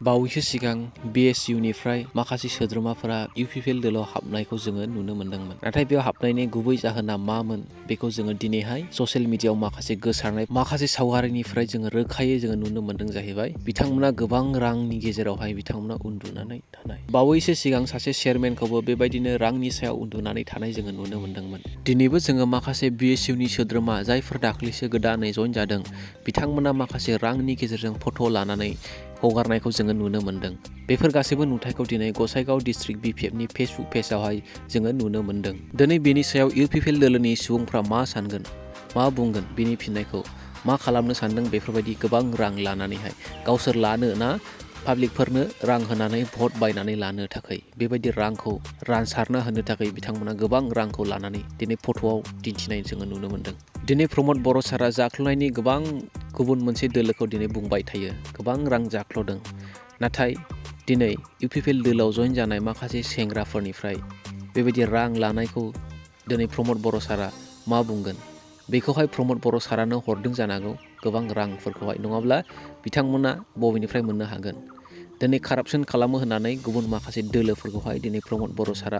बावैसो सिगां BSUनिफ्राय माखासे सोद्रोमाफोरा UPPL दोलाव हाबनायखौ जोङो नुनो मोन्दोंमोन। नाथाय बेयाव हाबनायनि गुबै जाहोना मामोन बेखौ जोङो दिनैहाय ससियेल मिडियायाव माखासे गोसारनाय माखासे सावगारिनिफ्राय जोङो रोखायै जोङो नुनो मोन्दों जाहैबाय बिथांमोना गोबां रांनि गेजेरावहाय बिथांमोना उन्दुनानै थानाय। बावैसो सिगां सासे चेयारमेनखौबो बेबायदिनो रांनि सायाव उन्दुनानै थानाय जोङो नुनो मोन्दोंमोन। दिनैबो जोङो माखासे BSUनि सोद्रोमा जायफोर दाख्लैसो गोदानै जइन जादों बिथांमोना माखासे रांनि गेजेरजों फट' लानानै हगारनायखौ जोङो नुनो मोन्दों। बेफोर गासैबो नुथायखौ दिनै गसाइगाव डिस्ट्रिक्ट BPFनि फेसबुक पेजआवहाय जोङो नुनो मोन्दों। दिनै बेनि सायाव UPPL दोलोनि सुबुंफ्रा मा सानगोन, मा बुंगोन बिनि फिननायखौ मा खालामनो सानदों बेफोरबायदि गोबां रां लानानैहाय गावसोर लानो ना पाब्लिकफोरनो रां होनानै भट बायनानै लानो थाखाय बेबायदि रांखौ रानसारना होनो थाखाय बिथांमोना गोबां रांखौ लानानै दिनै फट'आव दिन्थिनाय जोङो नुनो मोन्दों। दिनै प्रमद बर' सारा जाख्ल'नायनि गोबां गुबुन मोनसे दोलोखौ दिनै बुंबाय थायो, गोबां रां जाख्ल'दों। नाथाय दिनै UPPL दोलोआव जइन जानाय माखासे सेंग्राफोरनिफ्राय बेबायदि रां लानायखौ दिनै प्रमद बर' सारा मा बुंगोन? बेखौहाय प्रमद बर' सारानो हरदों जानांगौ गोबां रांफोरखौहाय, नङाब्ला बिथांमोना बबेनिफ्राय मोननो हागोन? दिनै कारापसन खालामो होननानै गुबुन माखासे दोलोफोरखौहाय दिनै प्रमद बर' सारा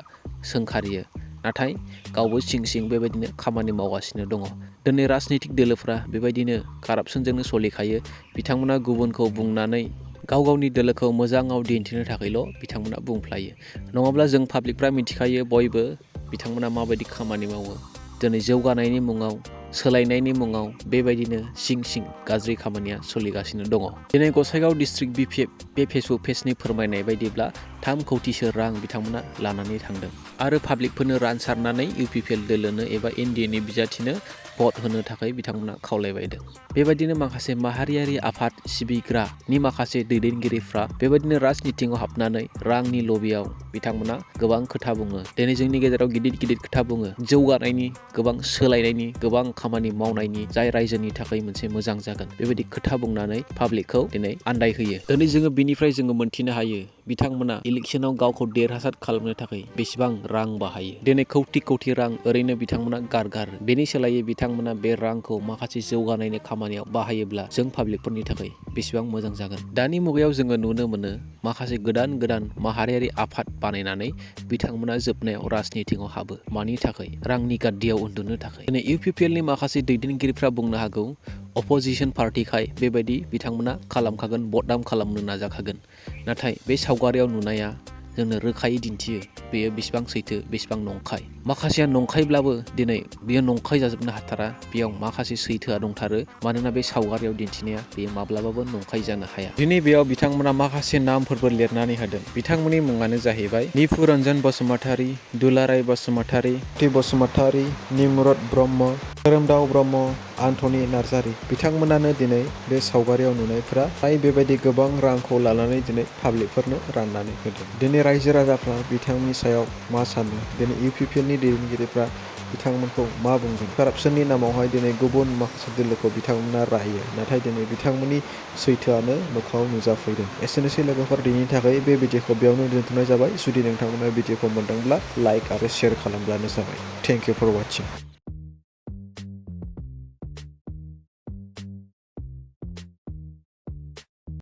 सोंखारियो। नाथाय गावबो सिं सिं बेबायदिनो खामानि मावगासिनो दङ। दिनै राजनितिक दोलोफ्रा बेबायदिनो कारापसनजोंनो सोलिखायो। बिथांमोना गुबुनखौ बुंनानै गाव गावनि दोलोखौ मोजाङाव दिन्थिनो थाखायल' बिथांमोना बुंफ्लायो। नङाब्ला जों पाब्लिकफ्रा मिथिखायो बयबो बिथांमोना माबायदि खामानि मावो। दिनै जौगानायनि मुङाव, सोलायनायनि मुङाव बेबायदिनो सिं सिं गाज्रि खामानिया सोलिगासिनो दङ। दिनै गसाइगाव डिस्ट्रिक्ट BPF बे फेसबुक पेजनि फोरमायनाय बायदिब्ला 3 कौटिसो रां बिथांमोना लानानै थांदों आरो पाब्लिकफोरनो रानसारनानै UPPL दोलोनो एबा NDAनि बिजाथिनो भट होनो थाखाय बिथांमोना खावलायबायदों। बेबायदिनो माखासे माहारियारि आफाद सिबिग्रानि माखासे दैदेनगिरिफ्रा बेबायदिनो राजनितिआव हाबनानै रांनि लबियाव बिथांमोना गोबां खोथा बुङो। दिनै जोंनि गेजेराव गिदिर गिदिर खोथा बुङो, जौगानायनि, गोबां सोलायनायनि, गोबां खामानि मावनायनि, जाय रायजोनि थाखाय मोनसे मोजां जागोन बेबायदि खोथा बुंनानै पाब्लिकखौ दिनै आन्दायहोयो। दिनै जोङो बिनिफ्राय जोङो मोनथिनो हायो बिथांमोना इलेक्सनाव गावखौ देरहासार खालामनो थाखाय बेसेबां रां बाहायो। दिनै कौटि कौटि रां ओरैनो बिथांमोना गारगारो। बेनि सोलायै बिथांमोना बे रांखौ माखासे जौगानायनि खामानियाव बाहायोब्ला जों पाब्लिकफोरनि थाखाय बेसेबां मोजां जागोन। दानि मुगायाव जोङो नुनो मोनो माखासे गोदान गोदान माहारियारि आफाद बानायनानै बिथांमोना जोबनायाव राजनितिआव हाबो। मानि थाखाय? रांनि गाद्दियाव उन्दुनो थाखाय। दिनै UPPLनि माखासे दैदेनगिरिफ्रा बुंनो हागौ अपोजिसन पार्टिखाय बेबायदि बिथांमोना खालामखागोन, बदनाम खालामनो नाजाखागोन। नाथाय बे सावगारियाव नुनाया जोंनो रोखायै दिन्थियो बेयो बेसेबां सैथो, बेसेबां नंखाय। माखासेया नंखायब्लाबो दिनै बेयो नंखाय जाजोबनो हाथारा, बेयाव माखासे सैथोआ दंथारो। मानोना बे सावगारियाव दिन्थिनाया बेयो माब्लाबाबो नंखाय जानो हाया। दिनै बेयाव बिथांमोना माखासे नामफोरबो लिरनानै होदों। बिथांमोननि मुङानो जाहैबाय निपुरन्जन बसुमतारी, दुलाराय बसुमतारी, ति बसुमतारी, निमरद ब्रह्म, धोरोमदाव ब्रह्म, आन्थनि नार्जारी। बिथांमोनानो दिनै बे सावगारियाव नुनायफोरा बेबायदि गोबां रांखौ लानानै दिनै पाब्लिकफोरनो राननानै होदों। दिनै रायजो राजाफ्रा बिथांमोननि सायाव मा सानो? दिनै UPPLनि दैदेनगिरिफ्रा बिथांमोनखौ मा बुंगोन? कारापसननि नामावहाय दिनै गुबुन माखासे दोलोखौ बिथांमोना रायो। नाथाय दिनै बिथांमोननि सैथोआनो मोखाङाव नुजाफैदों। एसेनोसै लोगोफोर, दिनैनि थाखाय बे भिडिअखौ बेयावनो दोनथ'नाय जाबाय। जुदि नोंथांमोना भिडिअखौ मोनदोंब्ला लाइक आरो शेयार खालामब्लानो जाबाय। Thank you for वाचिं।